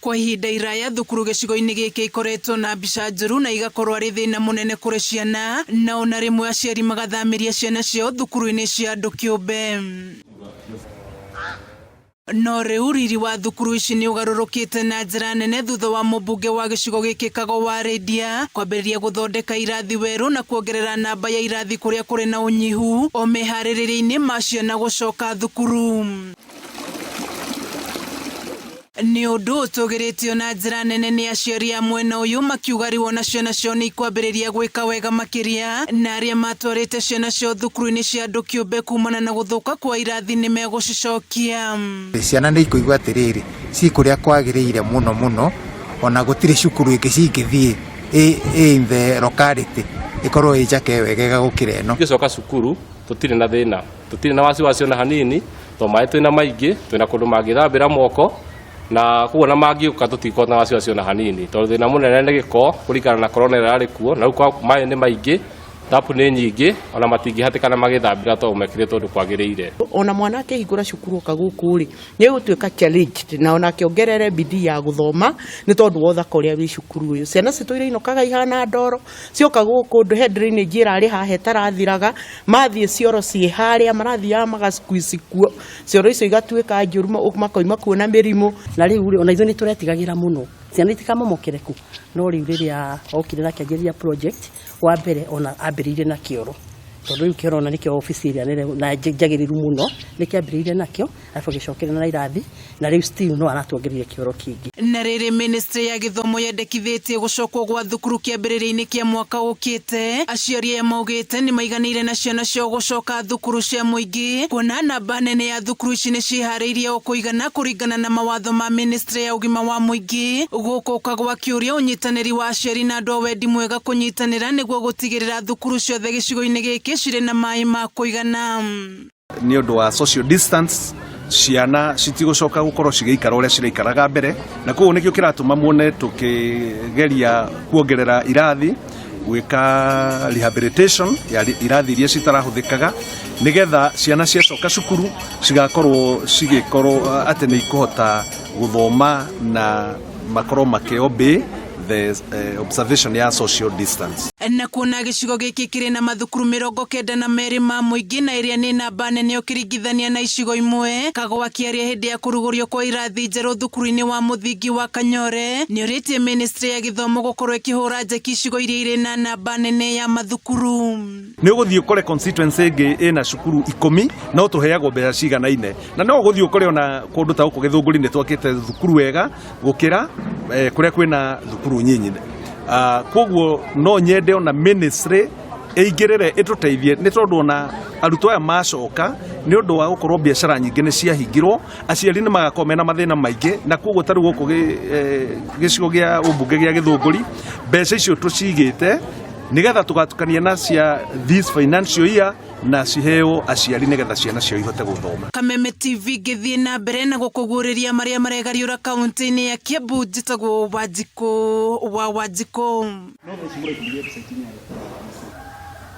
Kwa ihinda iraya thukuru gĩcigo-inĩ gĩkĩ ikoretwo na mbica njũru na igakorwo arĩ thĩna mũnene kũrĩ ciana, na ona rĩmwe aciari magathamĩria ciana ciao thukuru-inĩ cia andũ kĩũmbe. No rĩu riri wa thukuru ici nĩ ũgarũrũkĩte na njĩra nene thutha wa mũmbunge wa gĩcigo gĩkĩ Kago wa Rĩndia kwambĩrĩria gũthondeka irathi werũ na kuongerera namba ya irathi kũrĩa kũrĩ na ũnyihu o meharĩrĩria-inĩ ma ciana gũcoka thukuru. Nĩ ũndũ ũtũgĩrĩtio na njĩra nene nĩ aciari a mwena ũyũ makiuga rĩu ona ciana ciao nĩ ikwambĩrĩria gwĩka wega makĩria na arĩa matwarĩte ciana ciao thukuru-inĩ cia andũ kĩũmbe kumana na gũthũka kwa irathi nĩ megũcicokia. Ciana nĩ ikũigua atĩrĩrĩ, ci kũrĩa kwagĩrĩire mũno mũno, ona gũtirĩ cukuru ĩngĩ cingĩthiĩ ĩ in the locality ĩkorwo ĩ njake wegega gũkĩra ĩno. Tũgĩcoka cukuru tũtirĩ na thĩna, tũtirĩ na wasiwasi ona hanini, tondũ maĩ twĩna maingĩ, twĩna kũndũ mangĩthambĩra moko, na koguo ona mangĩũka tũtikoragwo na wasiwasi ona hanini, tondũ thĩna mũnene nĩ gĩko kũringana na corona ĩrĩa ĩrarĩ kuo, na rĩu maĩ nĩ maingĩ, tapu nĩ nyingĩ, ona matingĩhatĩkana magĩthambĩra tondũ mekĩrĩtwo ũndũ kwagĩrĩire. Ona mwana akĩhingũra cukuru oka gũkũ rĩ, nĩ egũtuĩka challenged na onake ongerere bidii ya gũthoma nĩ tondũ wa ũthaka ũrĩa wĩ cukuru ũyũ. Ciana citũ iria inũkaga ihana ndoro, cioka gũkũ he drainage ĩrarĩ haha ĩtarathiraga, mathiĩ cioro ciĩ harĩa, marathiaga maga squeeze kuo, cioro icio igatuĩka njũru makoima kuo na mĩrimũ. Na rĩu rĩ, ona ithuĩ nĩ tũretigagĩra mũno ciana itikamomokere kũ, no rĩu rĩrĩa okire na akĩanjĩrĩria project, wa mbere ona ambĩrĩirie na kĩoro, tondũ rĩu kĩoro ona nĩkĩo obici ĩrĩa nene na njagĩrĩru mũno, nĩkĩambĩrĩirie nakĩo, arabu agĩcokerera na irathi, na rĩu still no aratuongereire kĩoro kĩngĩ. Na rĩrĩ ministry ya gĩthomo yendekithĩtie gũcokwo gwa thukuru kĩambĩrĩria-inĩ kĩa mwaka ũkĩte, aciari aya maugĩte nĩ maiganĩire na ciana ciao gũcoka thukuru cia mũingĩ, kuona namba nene ya thukuru ici nĩ ciĩharĩirie o kũigana kũringana na mawatho ma ministry ya ũgima wa mũingĩ. Gũkũ Kagwa akĩũria ũnyitanĩri wa aciari na andũ a wendi mwega kũnyitanĩra nĩguo gũtigĩrĩra thukuru ciothe gĩcigo-inĩ gĩkĩ cirĩ na maĩ ma kũigana. Nĩ ũndũ wa social distance, ciana citigũcoka gũkorwo cigĩikara ũrĩa ciraikaraga mbere, na koguo nĩkĩo kĩratũma muone tũkĩgeria kuongerera irathi, gwĩka rehabilitation ya irathi iria citarahũthĩkaga, nĩgetha ciana ciacoka cukuru cigakorwo cigĩkorwo atĩ nĩ ikũhota gũthoma na makorwo makĩ obey the observation ya social distance. Na kuona gĩcigo gĩkĩ kĩrĩ na mathukuru 92 ma mũingĩ na ĩrĩa nĩ namba nene ũkĩringithania na icigo imwe, Kago akĩaria hĩndĩ ya kũrugũrio kwa irathi njerũ thukuru-inĩ wa mũthingi wa Kanyore, nĩ orĩtie ministry ya gĩthomo gũkorwo ĩkĩhũra njeki icigo iria irĩ na namba nene ya mathukuru. Nĩ ũgũthiĩ ũkore constituency ĩngĩ ĩna cukuru 10 no tũheagwo mbeca ciganaine, na no ũgũthiĩ ũkore ona kũndũ ta gũkũ Gĩthũngũri nĩ twakĩte thukuru wega gũkĩra kũrĩa kwĩna thukuru nyinyi. Koguo no nyende ona ministry ĩingĩrĩre ĩtũteithie, nĩ tondũ ona arutwo aya macoka nĩ ũndũ wa gũkorwo biacara nyingĩ nĩ ciahingirwo, aciari nĩ magakorwo mena mathĩna maingĩ, na koguo ta rĩu gũkũ gĩcigo gĩa ũmbunge gĩa Gĩthũngũri mbeca icio tũcigĩte nĩgetha tũgatukania na cia this financial year na ciheo aciari nĩgetha ciana ciao ihote gũthoma. Kameme TV ngĩthiĩ na mbere na gũkũguũrĩria marĩa maregariũra kaunti-inĩ ya Kiambu, njĩtagwo Wanjikũ wa Wanjikũ.